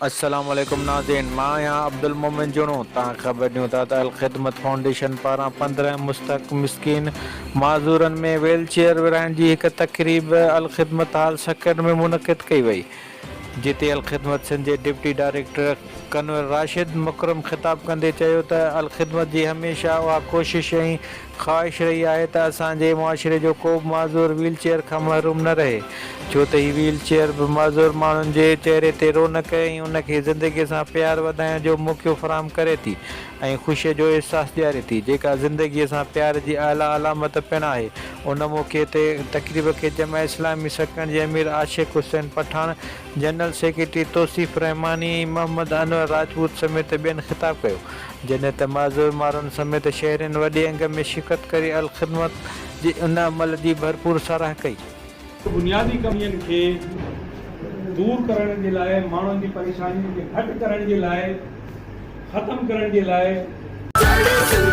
السلام عليڪم ناظرين مان آهيان عبدالمومن جوڻو توهان کي خبر ڏيون ٿا ته الخدمت فائونڊيشن پاران 15 مستحق مسڪين معذورن ۾ ويل چيئر ورهائڻ جي هڪ تقريب الخدمت هال سکر ۾ منعقد ڪئي وئي جتي الخدمت سنڌ جي ڊپٽي ڊائريڪٽر ڪنور راشد مڪرم خطاب ڪندي چيو ته الخدمت جي هميشه اها ڪوشش ۽ خواهش رهي آهي ته اسان جي معاشري جو ڪو به معذور ويل چيئر کان محروم نه رهي ڇو ته هي ويل چيئر به معذور ماڻهن جي چهري تي رونق ۽ ان کي زندگي سان پيار وڌائڻ جو موقعو فراهم ڪري ٿي ۽ خوشي جو احساس ڏياري ٿي جيڪا زندگي سان پيار جي اعليٰ علامت پڻ آهي. ان موقعي تي تقريب کي جماعت اسلامي سڪرنڊ جي امير عاشق حسين پٺاڻ، جنرل سيڪريٽري توصيف رحماني ۽ محمد انور راجپوت سميت ٻين خطاب ڪيو، جڏهن ته معذور ماڻهن سميت شهرين وڏي انگ ۾ شرڪت ڪري الخدمت جي ان عمل جي ڀرپور ساراهه ڪئي. بنيادي ڪمين کي دور ڪرڻ جي لاء ماڻهن جي پريشانين کي گهٽ ڪرڻ جي لاء ختم ڪرڻ جي لاء.